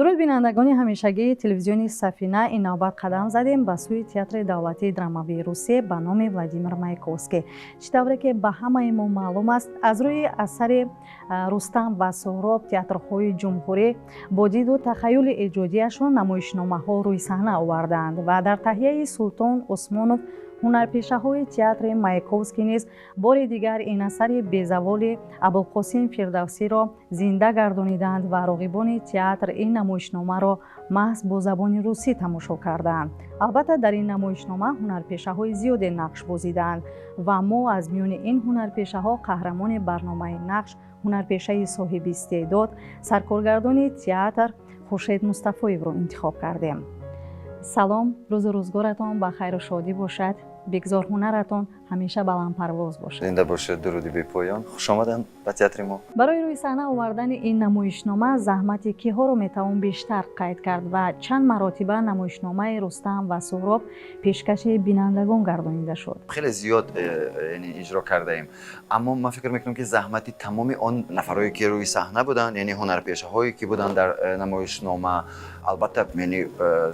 Дуруд, бинандагони ҳамешагии телевизиони Сафина. Ин навбат қадам задем ба сӯи Театри давлатии драмавии Русия ба номи Владимир Маяковский. Чӣ тавре ки ба ҳамаи мо маълум аст, аз рӯи асари Рустам ва Суҳроб театрҳои ҷумҳурӣ бо диду тахаюли эҷодиашон намоишномаҳо рӯи саҳна овардаанд ва дар таҳияи Султон Усмонов ҳунарпешаҳои театри Маяковский низ бори дигар ин асари безаволи Абулқосим Фирдавсиро зинда гардониданд ва роғибони театр ин намоишномаро маҳз бо забони русӣ тамошо кардаанд. Албатта, дар ин намоишнома ҳунарпешаҳои зиёде нақш бозидаанд ва мо аз миёни ин ҳунарпешаҳо қаҳрамони барномаи Нақш, ҳунарпешаи соҳиби истеъдод, саркоргардони театр Хуршед Мустафоевро интихоб кардем. Салом, рӯзу рӯзгоратон ба хайру шодӣ бошад, бигзор ҳунаратон ҳамеша баландпарвоз бошад. Зинда бошед, дуруди бепоён, хушомаданд ба театри мо. Барои рӯи саҳна овардани ин намоишнома заҳмати киҳоро метавон бештар қайд кард ва чанд маротиба намоишномаи Рустам ва Суҳроб пешкаши бинандагон гардонида шуд? Хеле зиёд яъне иҷро кардаем, аммо ман фикр мекунам, ки заҳмати тамоми он нафарое, ки рӯи саҳна буданд, яъне ҳунарпешаҳое, ки буданд дар намоишнома. Албатта, яъне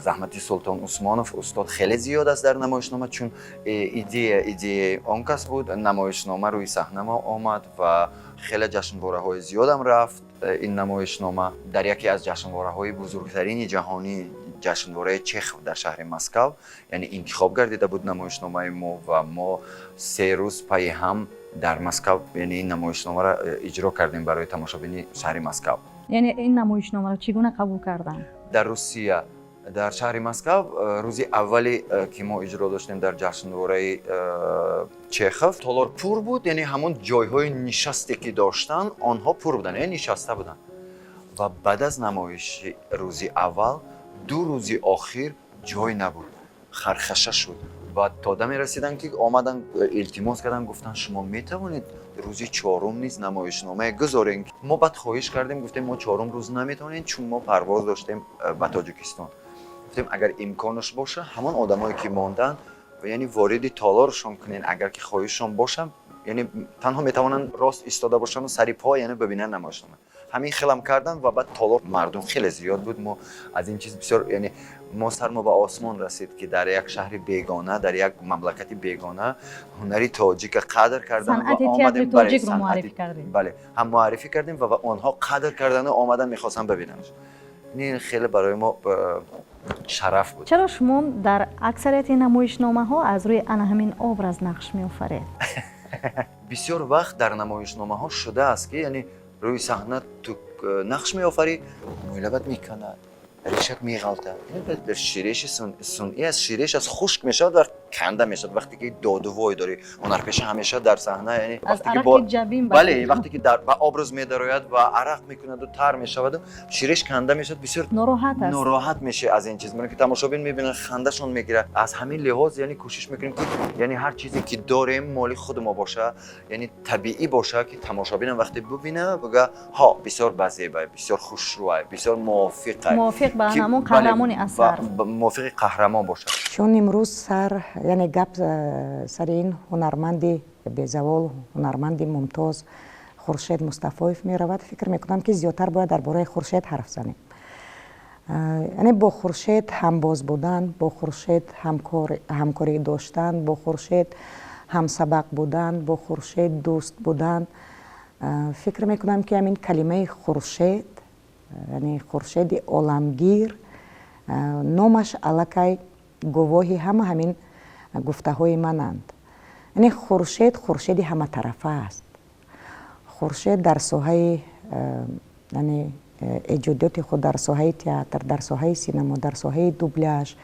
заҳмати Султон Усмонов устод хеле зиёд аст дар намоишнома, чун идеяи он кас буд. Намоишнома рӯи саҳна омад ва хеле ҷашнвораҳои зиёдам рафт. Ин намоишнома дар яке аз ҷашнвораҳои бузургтарини ҷаҳонӣ, ҷашнвораи Чехов дар шаҳри Москав, яъне интихоб гардида буд намоишномаи мо ва мо 3 рӯз пайи ҳам дар Москав, яъне ин намоишномаро иҷро кардем барои тамошобини шаҳри Москав. Яъне ин намоишномаро чӣ гуна қабул карданд? Дар Русия, дар шаҳри Москав, рӯзи аввале, ки мо иҷро доштем дар ҷашнвораи Чехов, толор пур буд, яъне ҳамон ҷойҳои нишасте, ки доштанд, онҳо пур буданд, яъне нишаста буданд. Ва баъд аз намоиши рӯзи аввал 2 рӯзи охир ҷой набуд, хархаша шуд ва то даме расиданд, ки омаданд, илтимос карданд, гуфтанд: «Шумо метавонед рӯзи чорум низ намоишномае гузорем?» Мо баъд хоҳиш кардем, гуфтем: «Мо чорум рӯз наметавонем, чун мо парвоз доштем ба Тоҷикистон». Гуфтем: «Агар имконаш боша, ҳамон одамое, ки монданд, яъне вориди толоршон кунен, агар ки хоҳишшон боша, яъне танҳо метавонанд рост истода бошанду сари по, яъне бибинанд намоишнома». Ҳамин хелам карданд ва баъд толор мардум хеле зиёд буд. Мо аз ин чиз бисёр, яъне мо сармо ба осмон расид, ки дар як шаҳри бегона, дар як мамлакати бегона ҳунари тоҷика қадр карданд. Бале, ҳам муаррифӣ кардем ва онҳо қадр кардану омадан, мехостанд бибинанд. Ин хеле барои мо шараф буд. Чаро шумо дар аксарияти намоишномаҳо аз рӯи ана ҳамин образ нақш меофаред? Бисёр вақт дар намоишномаҳо шудааст, ки яъне рӯи саҳна ту нақш меофарӣ, мӯйлабат меканад, решак меғалтад. Ширеши сунъӣ аст, ширеш аз хушк мешавад ва канда мешавад. Вақте ки додувой дорӣ, ҳунарпеша ҳамеша дар саҳна, яъне бале, вақте ки ба образ медарояд ва арақ мекунаду тар мешаваду ширеш канда мешавад, бисёр нороҳат аст. Нороҳат мешавӣ аз ин чиз, ки тамошобин мебинад, хандашон мегирад. Аз ҳамин лиҳоз, яъне кӯшиш мекунем, ки яъне ҳар чизе, ки дорем, моли худи мо боша, яъне табиӣ боша, ки тамошобинам вақте бубина, бигӯя: «Ҳо, бисёр базебай, бисёр хушрӯай, бисёр мувофиқай». Мувофиқ ба ҳамон қаҳрамони асар. Мувофиқи қаҳрамон бошад. Чун имрӯз сар, яъне гап сари ин ҳунарманди безавол, ҳунарманди мумтоз Хуршед Мустафоев меравад, фикр мекунам, ки зиёдтар бояд дар бораи Хуршед ҳарф занем. Яъне бо Хуршед ҳамбоз будан, бо Хуршед ҳамкорӣ доштан, бо Хуршед ҳамсабақ будан, бо Хуршед дӯст будан, фикр мекунам, ки ҳамин калимаи Хуршед, яъне Хуршеди оламгир, номаш аллакай гувоҳи ҳама ҳамин гуфтаҳои мананд. Яъне Хуршед хуршеди ҳаматарафа аст. Хуршед дар соҳаи, яъне эҷодиёти худ, дар соҳаи театр, дар соҳаи синамо, дар соҳаи дубляж,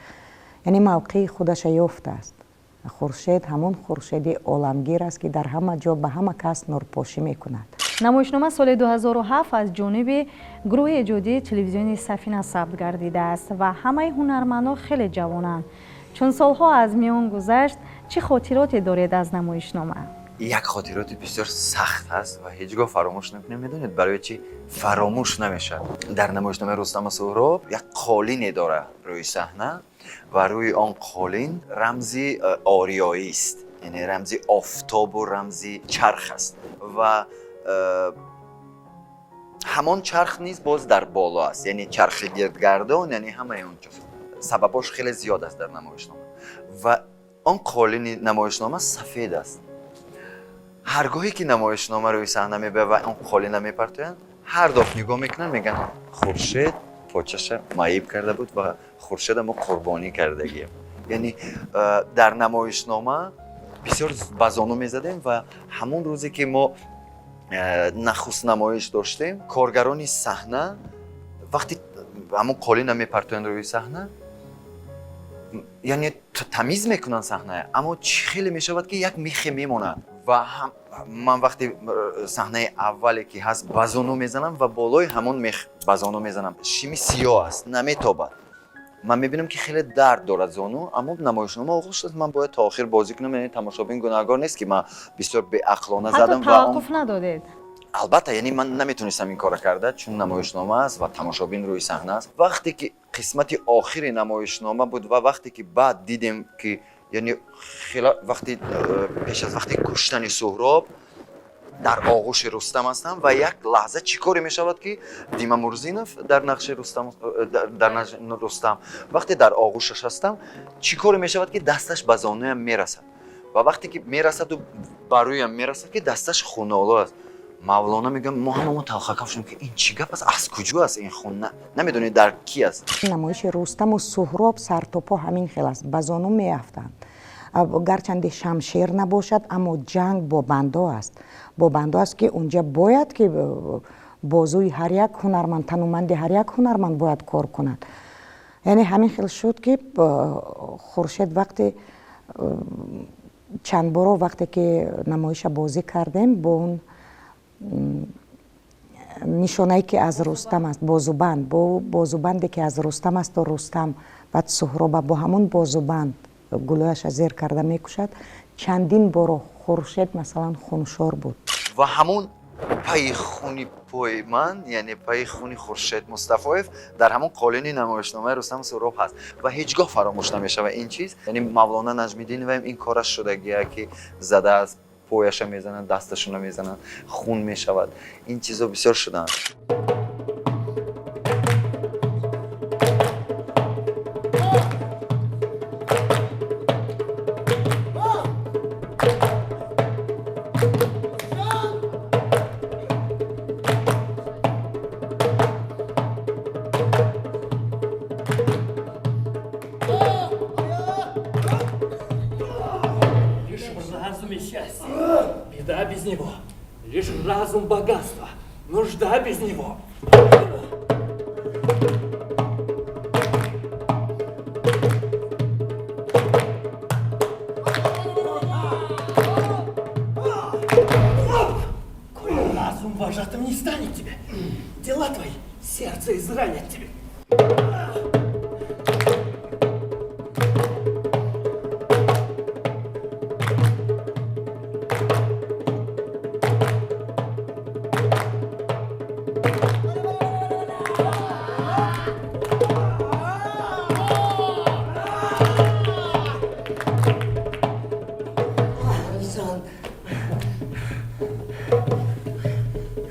яъне мавқеи худаша ёфтааст. Хуршед ҳамон хуршеди оламгир аст, ки дар ҳама ҷо ба ҳама кас нурпошӣ мекунад. Намоишнома соли 2007 аз ҷониби гурӯҳи эҷодии телевизиони Сафина сабт гардидааст ва ҳамаи ҳунармандон хеле ҷавонанд. Чун солҳо аз миён гузашт, чӣ хотироте доред аз намоишнома? Як хотироти бисёр сахт аст ва ҳеҷ гоҳ фаромӯш намекунем. Медонед, барои чӣ фаромӯш намешавад? Дар намоишномаи Рустаму Суҳроб як қолине дора рӯи саҳна ва рӯи он қолин рамзи ориёист, яъне рамзи офтобу рамзи чарх аст ва Ҳамон чарх низ боз дар боло аст, яъне чархи гирдгардон, яъне ҳамаи он чиз. Сабабош хеле зиёд аст дар намоишнома ва он қолини намоишнома сафед аст. Ҳар гоҳе ки намоишнома рӯи саҳна мебиёяд ва он қолина мепартоянд, ҳар дафъ нигоҳ мекунанд, мегӯянд: «Хуршед почаша маиб карда буд ва Хуршеда мо қурбонӣ кардагием». Яъне дар намоишнома бисёр ба зону мезадем ва ҳамон рӯзе ки мо нахуст намоиш доштем, коргарони саҳна вақти ҳамон қолина мепартоянд рӯи саҳна, яъне тамиз мекунанд саҳная, аммо чӣ хеле мешавад, ки як мехе мемонад. Ва ман вақте саҳнаи аввале ки ҳаст, ба зону мезанам ва болои ҳамон мех ба зону мезанам, шими сиёҳ аст, наметобад. Ман мебинам, ки хеле дард дорад зону, аммо намоишнома оғоз шуд, ман бояд то охир бозӣ кунам. Яъне тамошобин гунаҳгор нест, ки ман бисёр беақлона задам. Ва таваққуф надодед? Албатта, яъне ман наметонистам ин корро карда, чун намоишнома аст ва тамошобин рӯи саҳна аст. Вақте ки қисмати охири намоишнома буд ва вақте ки баъд дидем, ки яъне хела вақти пеш аз вақти куштани Суҳроб дар оғӯши Рустам ҳастам ва як лаҳза чӣ коре мешавад, ки Дима Мурзинов дар нақши Рустам, дар нақши Рустам, вақте дар оғӯшаш ҳастам, чӣ коре мешавад, ки дасташ ба зонуям мерасад ва вақте ки мерасаду ба рӯям мерасад, ки дасташ хуноло аст. Мавлона мегӯям, мо ҳамамо талхакав шудем, ки ин чӣ гап аст, аз куҷо аст ин хун, намедонед, дар ки аст. Намоиши Рустаму Суҳроб сартопо ҳамин хел аст, ба зону меафтанд. Гарчанде шамшер набошад, аммо ҷанг бо бандо аст, бо бандо аст, ки унҷа бояд ки бозуи ҳар як ҳунарманд, тануманди ҳар як ҳунарманд бояд кор кунад. Яъне ҳамин хел шуд, ки Хуршед вақте чандборо, вақте ки намоиша бозӣ кардем, бо он нишонае, ки аз Рустам аст, бозубанд, бо бозубанде, ки аз Рустам асту Рустам баъд Суҳроба бо ҳамон бозубанд гулӯяша зер карда мекушад, чандин боро Хуршед, масалан, хуншор буд. Ва ҳамон пайи хуни пои ман, яъне пайи хуни Хуршед Мустафоев дар ҳамон қолини намоишномаи Рустам Суҳроб ҳаст ва ҳеҷ гоҳ фаромӯш намешавад ин чиз. Яъне Мавлона Наҷмиддиноваам ин кораш шудагия, ки задааст, пояша мезананд, дасташона мезананд, хун мешавад. Ин чизо бисёр шуданд. Беда без него, лишь разум богатства, нужда без него. Коль разум вожатым не станет тебе, дела твои сердце изранят тебе.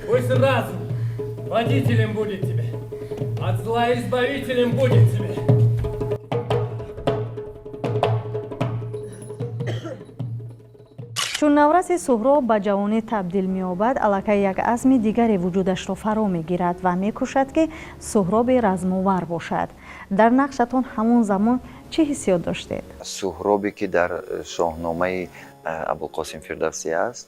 Пусть разум водителем будет тебе, от зла избавителем будет тебе. Чун навраси Суҳроб ба ҷавонӣ табдил меёбад, аллакай як азми дигаре вуҷудашро фаро мегирад ва мекӯшад, ки Суҳроби размовар бошад. Дар нақшатон ҳамон замон чӣ ҳиссиёт доштед? Суҳробе, ки дар Шоҳномаи Абулқосим Фирдавсӣ аст,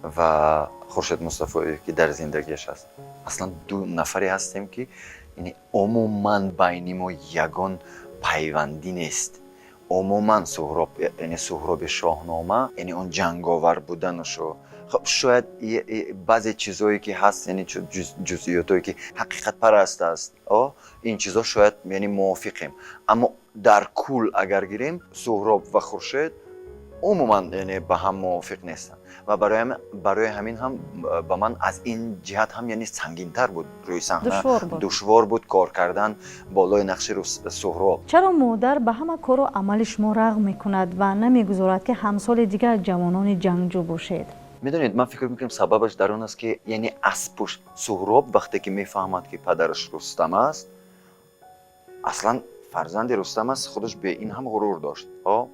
ва Хуршед Мустафоев, ки дар зиндагиаш аст, аслан ду нафаре ҳастем, ки умуман байни мо ягон пайвандӣ нест. Умуман Суҳроб, яъне Суҳроби Шоҳнома, яъне он ҷанговар буданашу, хоб, шояд баъзе чизое, ки ҳаст, яъне ҷузъиётое, ки ҳақиқатпараст аст, ин чизо шояд, яъне мувофиқем, аммо дар кул агар гирем, Суҳроб ва Хуршед умуман, яъне, ба ҳам мувофиқ нестанд. Ва барои ҳамин ҳам ба ман аз ин ҷиҳат ҳам, яъне, сангинтар буд рӯи саҳна, душвор буд кор кардан болои нақши Суҳроб. Чаро модар ба ҳама кору амали шумо рағм мекунад ва намегузорад, ки ҳамсоли дигар ҷавонони ҷангҷӯ бошед? Медонед, ман фикр мекунам, сабабаш дар он аст, ки яъне аз пушт Суҳроб вақте ки мефаҳмад, ки падараш Рустам аст, аслан фарзанди Рустам аст, худаш бе ин ҳам ғурур дошт,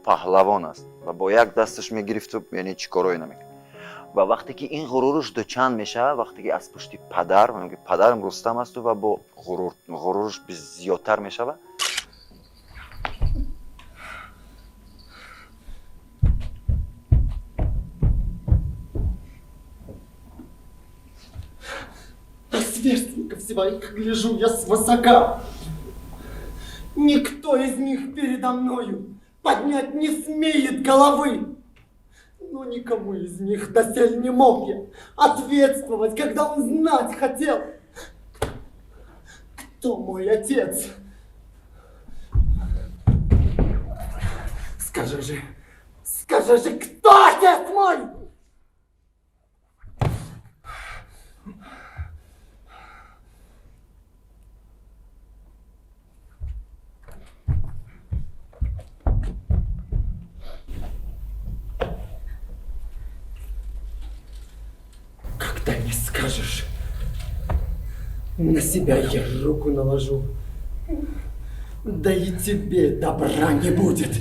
паҳлавон аст ва бо як дасташ мегирифту яъне чӣ корое намекард. Ва вақте ки ин ғурураш дучанд мешавад, вақте ки аз пушти падар, падарам Рустам асту, ва бо ғурураш зиёдтар мешавад. На сверстников своих гляжу я свысока. Никто из них передо мною поднять не смеет головы. Но никому из них досель не мог я ответствовать, когда он знать хотел, кто мой отец. Скажи же, кто отец мой? Когда не скажешь, на себя я руку наложу. Да и тебе добра не будет.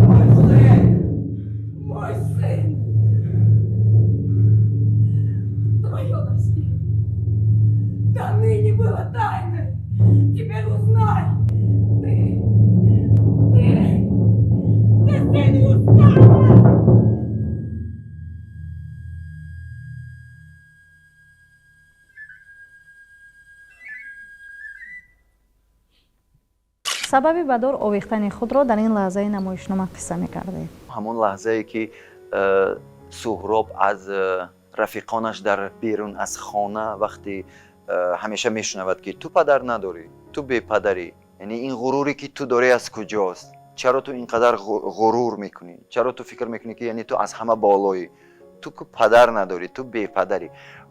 Мой сын! Мой сын! Твое рождение до ныне было тайной. Теперь узнай! Ты сын Рустама! Сабаби ба дор овехтани худро дар ин лаҳзаи намоишнома қисса мекардед. Ҳамон лаҳзае, ки Суҳроб аз рафиқонаш дар берун аз хона вақте ҳамеша мешунавад, ки ту падар надорӣ, ту бепадарӣ, яъне ин ғуруре, ки ту дорӣ, аз куҷост, чаро ту ин қадар ғурур мекунӣ, чаро ту фикр мекунӣ, ки яъне ту аз ҳама болоӣ, ту ку падар надорӣ, ту бепадарӣ.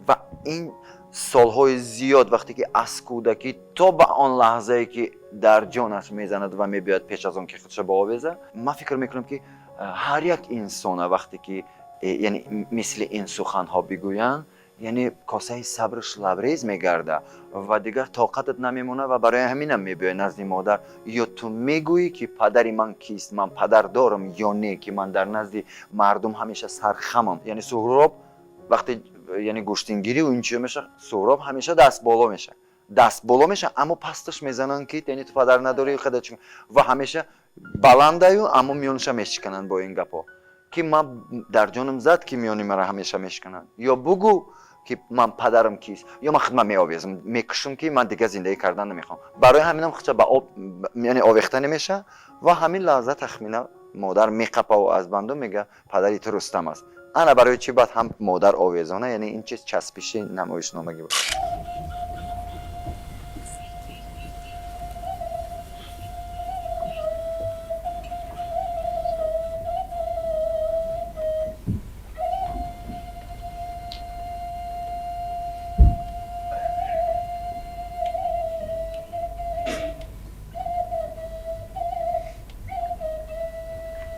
Ва ин солҳои зиёд, вақте ки аз кӯдакӣ то ба он лаҳзае, ки дар ҷонаш мезанад ва мебиёяд пеш аз он ки худша боовеза, ман фикр мекунам, ки ҳар як инсона вақте ки яъне мисли ин суханҳо бигӯянд, яъне косаи сабраш лабрез мегарда ва дигар тоқатат намемонад. Ва барои ҳаминам мебиёяд назди модар: ё ту мегӯӣ, ки падари ман кист, ман падар дорам ё не, ки ман дар назди мардум ҳамеша сархамам. Яъне Суҳроб вақте яъне гӯштингирӣ ин чизо меша, Суҳроб ҳамеша даст боло меша, даст боло меша, аммо пасташ мезананд, ки яъне ту падар надорӣ қадар, ва ҳамеша баландаю, аммо миёнаша мешикананд бо ин гапҳо, ки ман дар ҷонам зад, ки миёни мара ҳамеша мешикананд. Ё бугӯ, ки ман падарам кист, ё ман худман меовезам, мекушам, ки ман дигар зиндагӣ кардан намехоҳам. Барои ҳаминам худша ба об яъне овехта намеша. Ва ҳамин лаҳза тахмина модар меқапаву аз банду мега: «Падари ту Рустам аст». Ана барои чӣ баъд ҳам модар овезона, яъне ин чиз часпиши намоишномагӣ буд.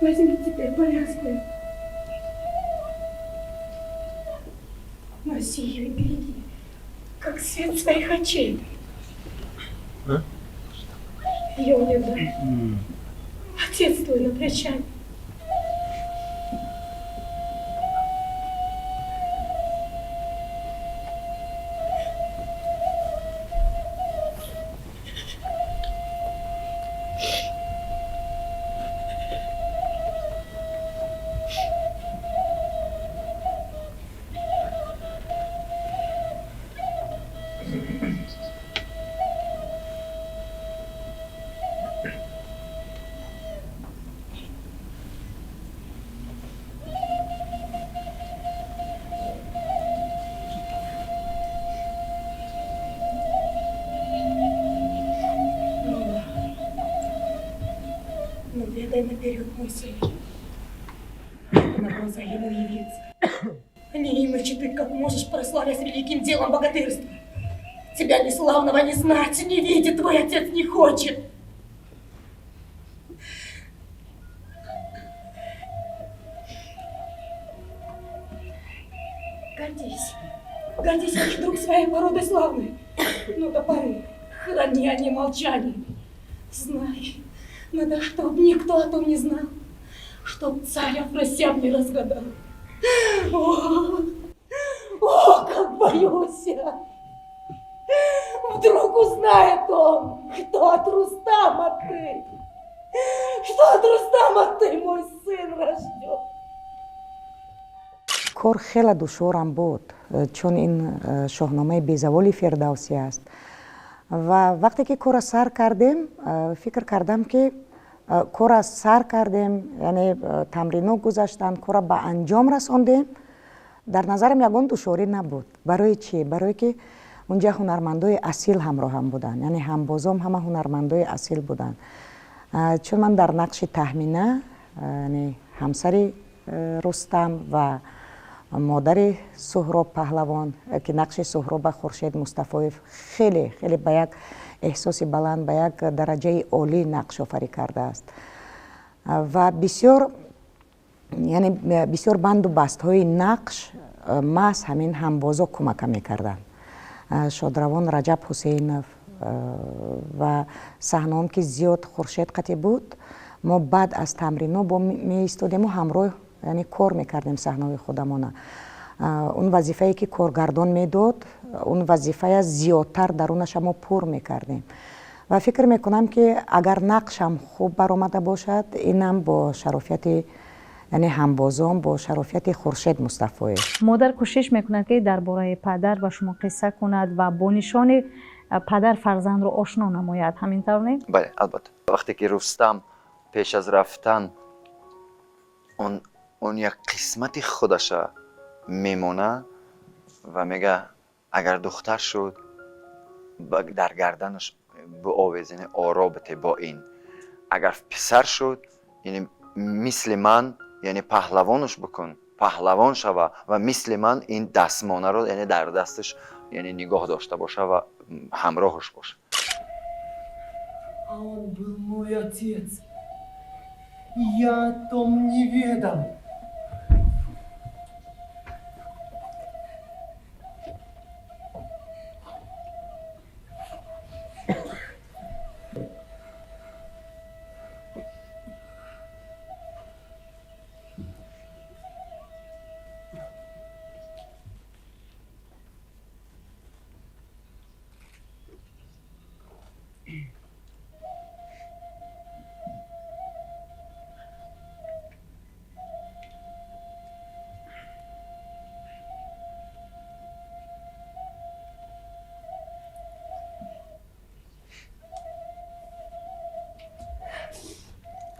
Возьми теперь повязку. Носи ее и береги, как свет своих очей. А? Ее мне дай. Отец твой на прощание. Ну, ведай наперед, мой сын, на глаза ему явиться. Не иначе ты, как можешь, прославясь великим делом богатырства. Тебя неславного не знать, не видит твой отец не хочет. Гордись. Гордись, как друг своей породы славной. Но до поры храни о ней молчание. Знай, надо, чтоб никто о том не знал, чтоб царь Афросиаб не разгадал. О, о, как боюсь я! Вдруг узнает он, кто от Рустама ты, что от Рустама ты, мой сын, рожден. Кор хеле душворам буд, чун ин шоҳномаи безаволи Фирдавсӣ аст. Ва вақте ки корро сар кардем, фикр кардам, ки корро сар кардем, яъне тамрино гузаштанд, корро ба анҷом расондем, дар назарам ягон душворӣ набуд. Барои чӣ? Барое ки унҷа ҳунармандои асил ҳамроҳам буданд, яъне ҳамбозом ҳама ҳунармандои асил буданд. Чун ман дар нақши Таҳмина, яъне ҳамсари Рустам ва модари Суҳроб паҳлавон, ки нақши Суҳроба Хуршед Мустафоев хеле хеле ба як эҳсоси баланд, ба як дараҷаи олӣ нақшофарӣ кардааст ва бисёр, яъне бисёр банду бастҳои нақш маҳз ҳамин ҳамбозо кӯмака мекарданд, шодравон Раҷаб Ҳусейнов. Ва саҳнаом ки зиёд Хуршед қатӣ буд, мо баъд аз тамрино бо меистодему ҳамроҳ, яъне кор мекардем саҳнаҳои худамона. Он вазифае ки коргардон медод, он вазифая зиёдтар дарунаша мо пур мекардем. Ва фикр мекунам, ки агар нақшам хуб баромада бошад, инам бо шарофияти, яъне ҳамбозон, бо шарофияти Хуршед Мустафоев. Модар кӯшиш мекунад, ки дар бораи падар ба шумо қисса кунад ва бо нишони падар фарзандро ошно намояд. Ҳамин тавр не? Бале, албатта. Вақте ки Рустам пеш аз рафтан он як қисмати худаша мемона ва мега, агар духтар шуд, дар гарданаш биовез, яъне оро бите бо ин, агар писар шуд, яъне мисли ман, яъне паҳлавонаш бикун, паҳлавон шава ва мисли ман ин дастмонаро, яъне дар дасташ, яъне нигоҳ дошта боша ва ҳамроҳаш боша. А он был мой отец. Я о том не ведал.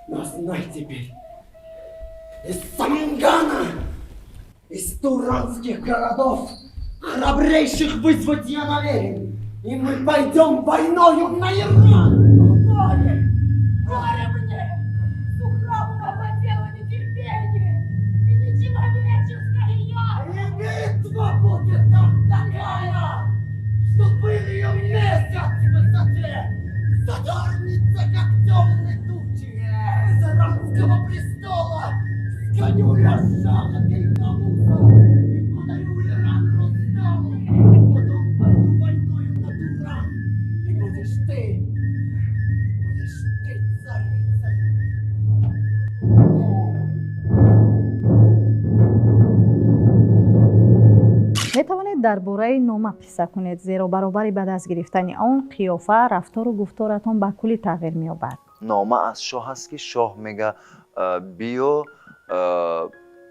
Но знай теперь, из Самангана, из туранских городов, храбрейших вызвать я намерен, и мы пойдем войною на Иран! Горе! Горе мне! Сухрабом овладело нетерпение и нечеловеческое я! И битва будет там такая, что пылью месяц в высоте задернется, как темный тучи. С иранского престола сгоню я шаха Кейкавуса и подарю Иран Рустаму. Потом пойду войною на Туран, и будешь ты царицей. Метавонед дар бораи нома қисса кунед, зеро баробари ба даст гирифтани он қиёфа, рафтору гуфторатон ба куллӣ тағйир меёбад. Нома аз шоҳ аст, ки шоҳ мега, биё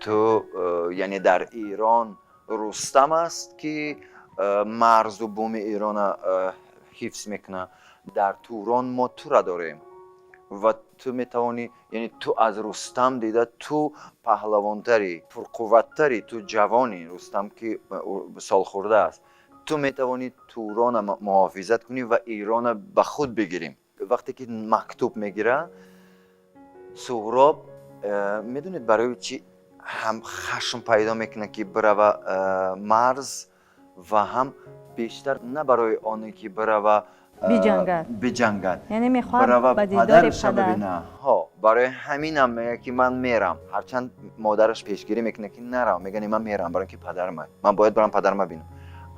ту, яъне дар Ирон Рустам аст, ки марзу буми Ирона ҳифз мекунад, дар Турон мо тура дорем ва ту метавонӣ, яъне ту аз Рустам дида ту паҳлавонтарӣ, пурқувваттарӣ, ту ҷавонӣ, Рустам ки солхӯрда аст, ту метавонӣ Турона муҳофизат кунӣ ва Ирона ба худ бигирем. Вақте ки мактуб мегирад Суҳроб, медонед барои чӣ ҳам хашм пайдо мекунад, ки бирава марз, ва ҳам бештар на барои оне ки бирава. Биҷангад. Биҷангад. Яъне мехоҳад барава ба дидори падарша падар. Бибина. Ҳо, барои ҳаминам мегӯяд, ки ман мерам, ҳарчанд модараш пешгирӣ мекунад, ки нарав. Мегӯяд, ман мерам, барои ки падарма, ман бояд барам падарма бинам.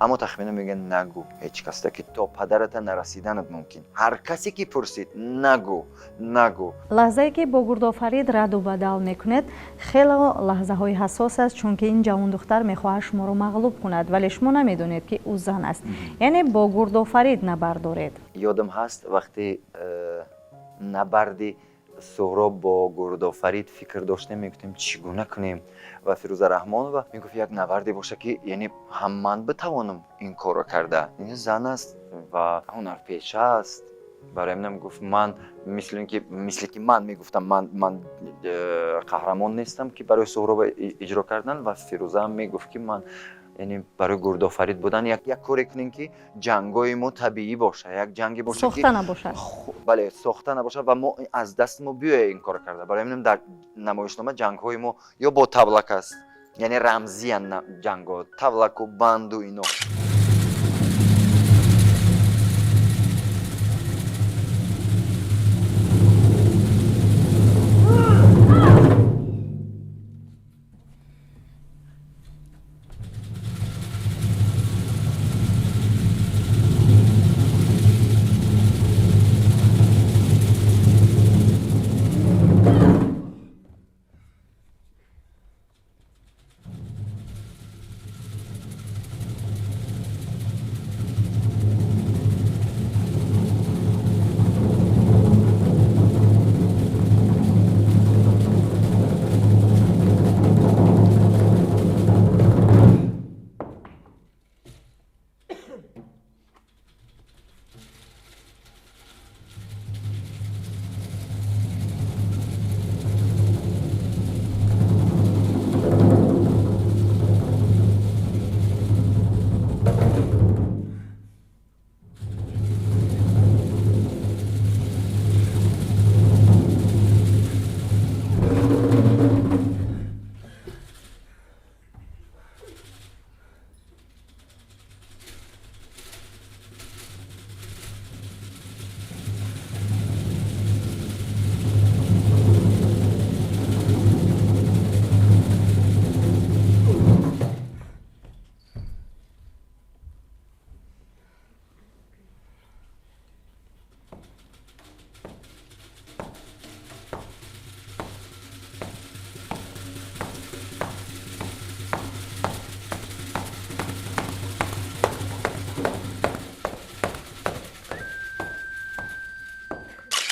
Аммо Тахмина мегӯяд, нагӯ ҳеҷ касда, ки то падарата нарасиданат мумкин. Ҳар касе ки пурсид, нагӯ, нагӯ. Лаҳзае ки бо Гурдофарид раду бадал мекунед, хело лаҳзаҳои ҳассос аст, чунки ин ҷавондухтар мехоҳад шуморо мағлуб кунад, вале шумо намедонед, ки ӯ зан аст. Яъне бо Гурдофарид набард доред. Ёдам ҳаст, вақте набарди Суҳроб бо Гурдофарид фикр доштем, мегуфтем, чӣ гуна кунем, ва Фирӯза Раҳмонова мегуфт, як набарде боша, ки яъне ҳам ман битавонам ин корро карда, ин зан аст ва ҳунарпеша аст. Барои ҳаминам гуфт, ман мисли ки ман мегуфтам, ман қаҳрамон нестам, ки барои Суҳроба иҷро кардан. Ва Фирӯзаам мегуфт, ки ман, яъне, барои Гурдофарид будан як коре кунем, ки ҷангои мо табиӣ боша, як ҷанге боша, ки сохта набошад. Бале, сохта набошад ва мо аз дасти мо биёя ин корро карда. Барои ҳаминам дар намоишнома ҷангҳои мо ё бо таблак аст, яъне рамзиян ҷангҳо, таблаку банду ино.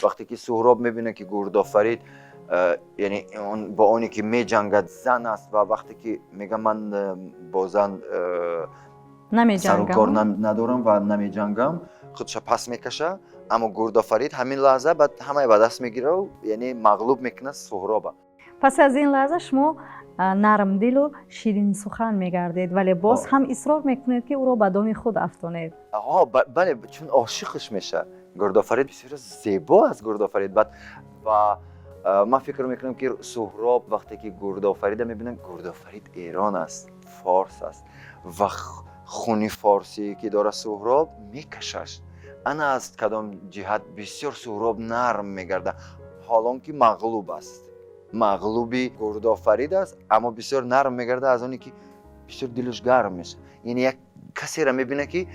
Вақте ки Суҳроб мебинад, ки Гурдофарид, яъне он бо оне ки меҷангад, зан аст, ва вақте ки мега, ман бо зан намеҷангам, сарукор надорам ва намеҷангам, худша пас мекаша. Аммо Гурдофарид ҳамин лаҳза баъд ҳамаи ба даст мегирав, яъне мағлуб мекунад Суҳроба. Пас аз ин лаҳза шумо нармдилу ширинсухан мегардед, вале боз ҳам исрор мекунед, ки ӯро ба доми худ афтонед. Ҳо, бале, чун ошиқаш мешавад. Гурдофарид бисёр зебо аст, Гурдофарид. Баъд ва ман фикр мекунам, ки Суҳроб вақте ки Гурдофарида мебинад, Гурдофарид Эрон аст, форс аст, ва хуни форсие ки дорад Суҳроб мекашаш. Ана аз кадом ҷиҳат бисёр Суҳроб нарм мегардад, ҳолон ки мағлуб аст, мағлуби Гурдофарид аст, аммо бисёр нарм мегардад аз оне ки бисёр дилаш гарм мешавад. Яъне як касеро мебинад, ки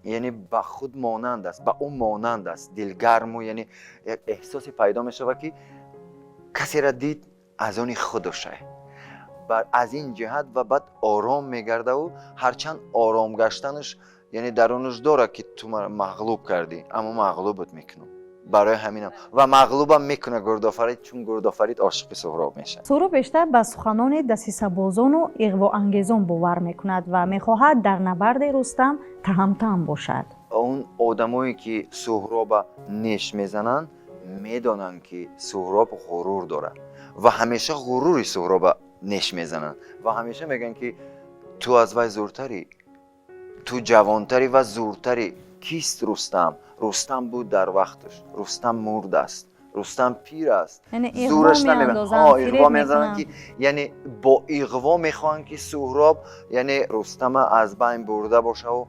яъне ба худ монанд аст, ба ӯ монанд аст, дилгарму, яъне як эҳсосе пайдо мешавад, ки касеро дид, аз они худаше. Аз ин ҷиҳат ва баъд ором мегардаву, ҳарчанд ором гаштанаш, яъне дарунаш дорад, ки ту маро мағлуб кардӣ, аммо мағлубат мекунам. Барои ҳаминам ва мағлубам мекунад Гурдофарид, чун Гурдофарид ошиқи Суҳроб мешавад. Суҳроб бештар ба суханони дасисабозону иғвоангезон бовар мекунад ва мехоҳад дар набарди Рустам таҳамтаҳам бошад. Он одамое ки Суҳроба неш мезананд, медонанд, ки Суҳроб ғурур дорад, ва ҳамеша ғурури Суҳроба неш мезананд ва ҳамеша мегӯянд, ки ту аз вай зуртарӣ, ту ҷавонтарӣ ва зуртарӣ. Кист Рустам? Рустам буд дар вақташ, Рустам мурдааст. Рустам пир аст, зӯраш намеиғво мезананд, ки яъне бо иғво мехоҳанд, ки Суҳроб, яъне Рустама аз байн бурда бошаву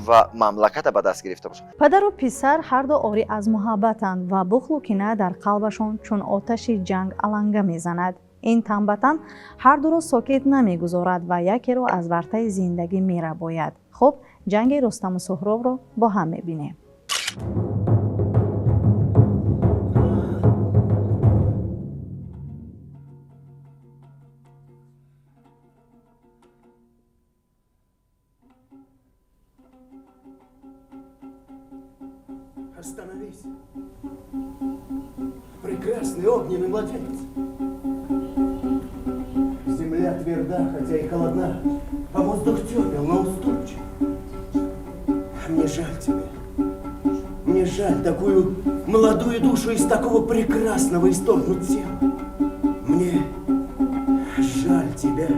ва мамлаката ба даст гирифта бошад. Падару писар ҳарду орӣ аз муҳаббатанд ва бухлу кина дар қалбашон чун оташи ҷанг аланга мезанад. Ин танбатан ҳардуро сокит намегузорад ва якеро аз вартаи зиндагӣ мерабояд. Хуб, ҷанги Рустаму Суҳробро бо ҳам мебинем. Остановись. Прекрасный огненный младенец. Земля тверда, хотя и холодна, а воздух тепел, но уступчив. Мне жаль тебя. Мне жаль такую молодую душу из такого прекрасного исторгнуть тела. Мне жаль тебя.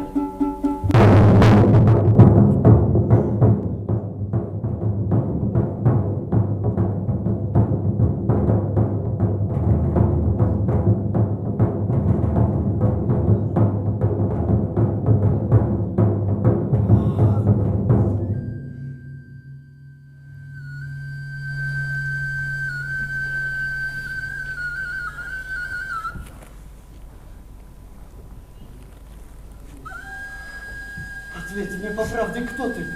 Ответь мне по правде, кто ты?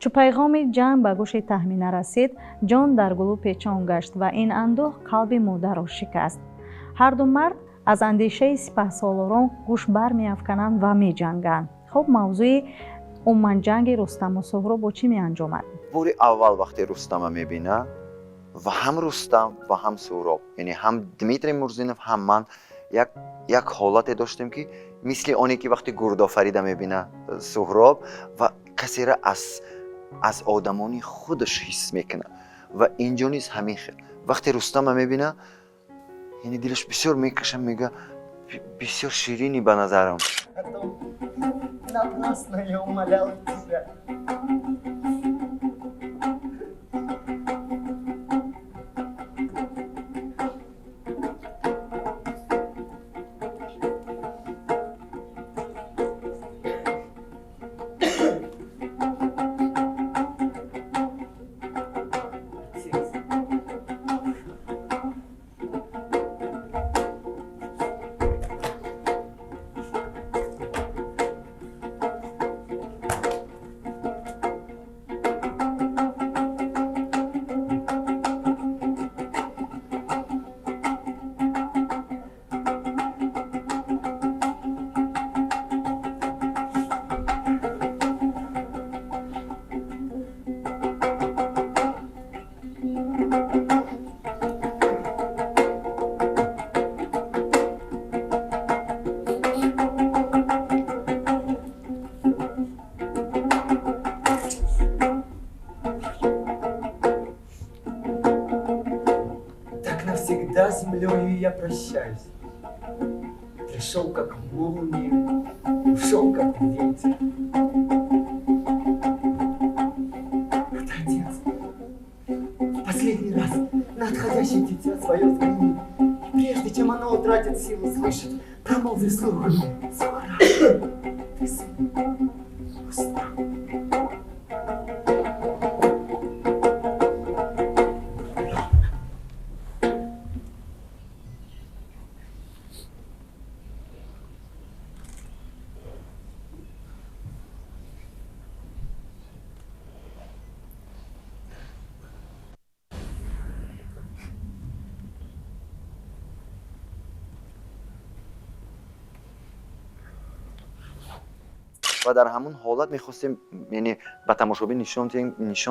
Чу пайғоми ҷанг ба гӯши Таҳмина расид, ҷон дар гулӯ печон гашт ва ин андӯҳ қалби модарро шикаст. Ҳарду мард аз андешаи сипаҳсолорон гӯш бармеафкананд ва меҷанганд. Хуб, мавзӯи умуман ҷанги Рустаму Суҳроб бо чӣ меанҷомад? Бори аввал вақте Рустама мебина, ва ҳам Рустам ва ҳам Суҳроб, яъне ҳам Дмитрий Мурзинов, ҳам ман як ҳолате доштем, ки мисли оне ки вақте Гурдофарида мебина Суҳроб ва касеро аз одамони худаш ҳис мекунад. Ва инҷо низ ҳамин хел, вақте Рустама мебина, яъне дилаш бисёр мекаша, мега: «Бисёр ширинӣ ба назарам». Напрасно я умолял тебя. Навсегда землею я прощаюсь. Пришел как молния, ушел как ветер. Вот, отец, в последний раз на отходящее дитя свое взгляни. И прежде чем оно утратит силу слышать, промолви вслух: Скоро ты сын устал. Ва дар ҳамон ҳолат мехостем, яъне ба тамошобин нишон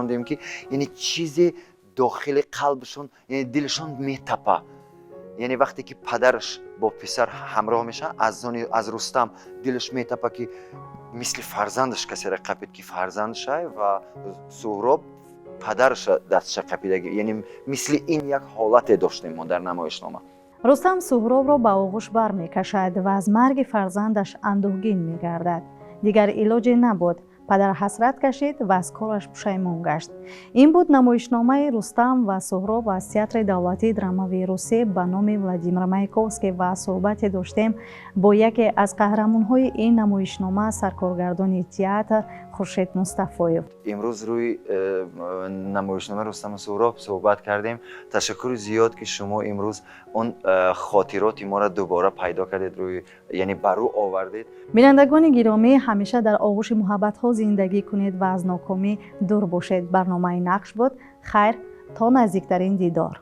диҳем, ки яъне чизе дохили қалбшон, яъне дилшон метапа. Яъне вақте ки падараш бо писар ҳамроҳ мешавад, аз Рустам дилаш метапа, ки мисли фарзандаш касеро қапид, ки фарзандшай, ва Суҳроб падараша дастша қапидаги. Яъне мисли ин як ҳолате доштем мо дар намоишнома. Рустам Суҳробро ба оғӯш бармекашад ва аз марги фарзандаш андӯҳгин мегардад. Дигар илоҷе набуд. Падар ҳасрат кашид ва аз кораш пушаймон гашт. Ин буд намоишномаи «Рустам ва Суҳроб» аз Театри давлатии драмавии Русия ба номи Владимир Маяковский ва суҳбате доштем бо яке аз қаҳрамонҳои ин намоишнома, саркоргардони театр Хуршед Мустафоев. Имрӯз рӯи намоишномаи «Рустаму Суҳроб» суҳбат кардем. Ташаккури зиёд, ки шумо имрӯз он хотироти моро дубора пайдо кардед, рӯи, яъне ба рӯ овардед. Бинандагони гиромӣ, ҳамеша дар оғӯши муҳаббатҳо зиндагӣ кунед ва аз нокомӣ дур бошед. Барномаи «Нақш» буд. Хайр, то наздиктарин дидор.